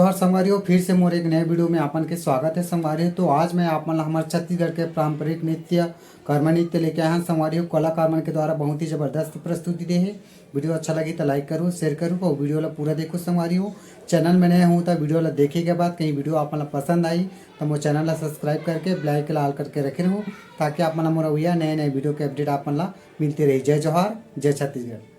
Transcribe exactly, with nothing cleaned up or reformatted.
और संगवारी हो, फिर से मोर एक नए वीडियो में आपन के स्वागत है संगवारी हो। तो आज मैं आप मन ला हमर छत्तीसगढ़ के पारंपरिक नृत्य, कर्मा नृत्य लेके आए हन संगवारी हो। कलाकार मन के द्वारा बहुत ही जबरदस्त प्रस्तुति दे हे। वीडियो अच्छा लगी तो लाइक करू, शेयर करू और वीडियो ला पूरा देखू संगवारी हो। चैनल में नए हो तो वीडियो ला देखे के बाद कहीं वीडियो आप मन ला पसंद आई तो मोर चैनल ला सब्सक्राइब करके बेल आइकन ला ऑल करके रखे रहू, ताकि आप मन ला मोर अवइया नए नए वीडियो के अपडेट आप मन ला मिलते रही। जय जोहार, जय छत्तीसगढ़।